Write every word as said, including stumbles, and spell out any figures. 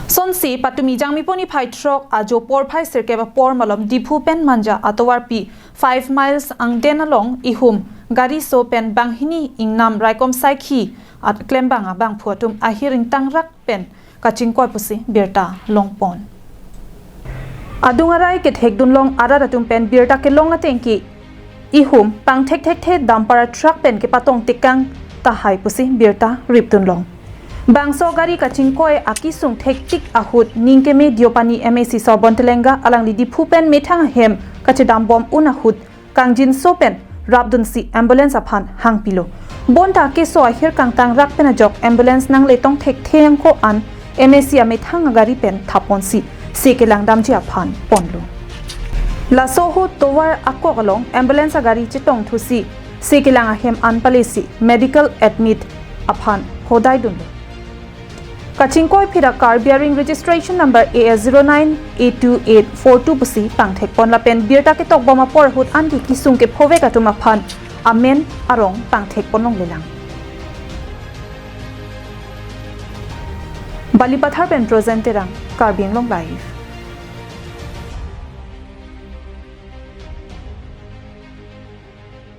Sonsi patumi Jangmipo niphai throk ajo porphai sirkep apor malom Diphu pen Manja atovarpi five miles angden along ihum gari so pen banghini ingnam raikom saikhi at klembang abangphu atum ahir ingtangrak pen kachingkoi pusi birta longpon. Adung arai kethekdun long arat atum pen birta kelong atengke ihum pangthek thekthe dumper truck pen kepatong tekang tahai pusi birta ripdun long. Bangso gari kachingkoi akisung thektik ahut ningkeme Deopani M A C Sorbon Telenga alangli Diphu pen methang ahem kachedambom un ahut kangjinso pen rapdunsi ambulance aphan hangpilo. Bonta keso ahir kangtangrak pen ajok ambulance nangletong thekthe angko an M A C amethang agari pen thaponsi se kelang damji aphan ponlo. Laso ahut tovar akok along ambulance agari chetongthusi se kelang ahem an palesi medical admit aphan hodaidunlo. Kachingkoi phira car bearing registration number A S zero nine A two eight four two pusi pangthekpon lapen birta ketokbom apor ahut anke kisung kephovek atum aphan amen arong pangthekpon longlelang. Balipathar pen Projen Terang, Karbi Anglong Live.